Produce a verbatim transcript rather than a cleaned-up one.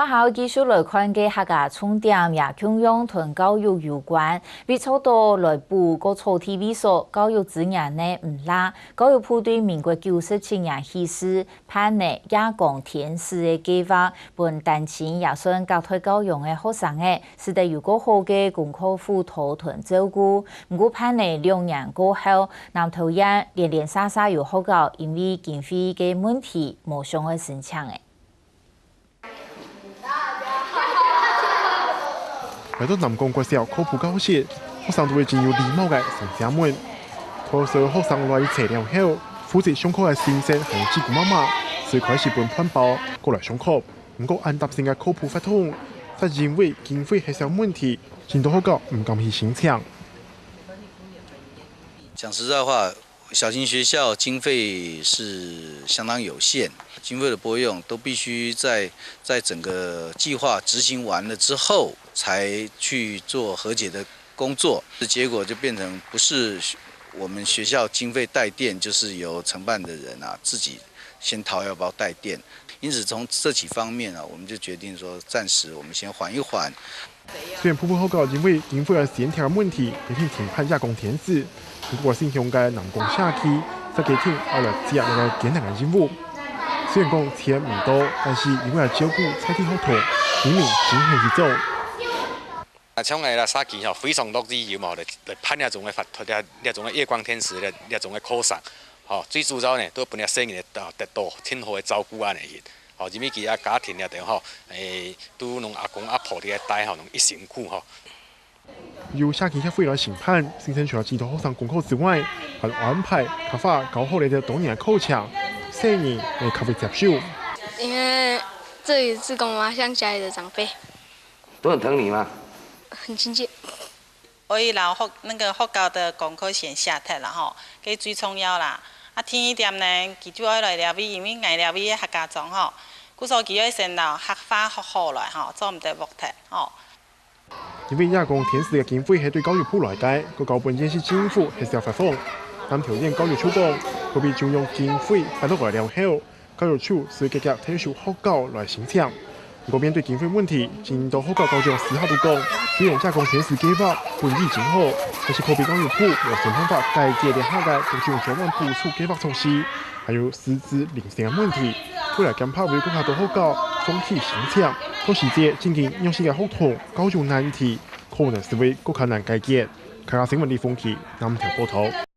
下好繼續來看个客家重點，也共樣同教育有關。為做到來補過草地位所，教育資源呢毋罅。教育部對民國九十七年起始辦呢夜光天使个計畫，分單親也算隔代教養个學生仔，使得有較好个功課輔導同照顧。毋過辦了兩年過後，南投縣連連續續有學校因為經費个問題，無想愛申請了。 來到南港國小課輔教室，學生都會真有禮貌个上前問。大多數學生來齊了後，負責上課个先生還有姊姑媽媽，就開始分飯包過來上課。毋過恁貼心个課輔活動，就因為經費核銷問題，真多學校毋敢去申請。 講實在話，小型學校經費是相當有限，經費的撥用都必須在，在整個計劃執行完了之後，才去做核結的工作。結果就變成不是我們學校經費帶電，就是由承辦的人啊，自己先掏腰包帶電。因此從這幾方面啊，我們就決定說，暫時我們先緩一緩。 雖然部分學校因為經費个選擇問題，決定停辦夜光天使，毋過新雄个南港社區，就決定愛來接這個艱難个任務。雖然講錢毋多，但是因為愛照顧在地學童，人民真係去做。啊，像𠊎啦，社區吼，非常樂意有無，來，來辦這種个活動，這，這種个夜光天使，這，這種个課程。吼，最主要呢，都分這細人得到，得到盡好个照顧恁樣去。 吼，因為佢个家庭裡頭吼，誒，都攏阿公阿婆佇該帶吼，攏一辛苦吼。由社區協會來承辦，先生除了指導學生功課之外，還安排客話教學个多元課程，細人會較會接受。因為這裡志工嘛，像家裡的長輩。都很疼你嗎？很親切。 愛摎學，那個學校的功課先寫忒啦吼，這最重要啦。啊，第二點呢，佢就愛來這位，因為𠊎這位个客家庄吼，故所佢愛先摎客話學好來吼，做毋得忘忒吼。因為夜光天使个經費係對教育部來个，國家本院係政府核銷發放。南投縣教育處講，可比中央經費發落來了後， 教育處隨遽遽𢯭手學校來申請。毋過面對經費問題，真多學校校長私下都講，雖然夜光天使計畫本意真好，但是可比教育部無想辦法解決這下个各種相關補助計畫措施，還有師資遴選个問題，未來驚怕會有更加多學校放棄申請，到時節正經弱勢个學童教育難題，可能就會更加難解決。客家新聞李鳳琪，南投報導。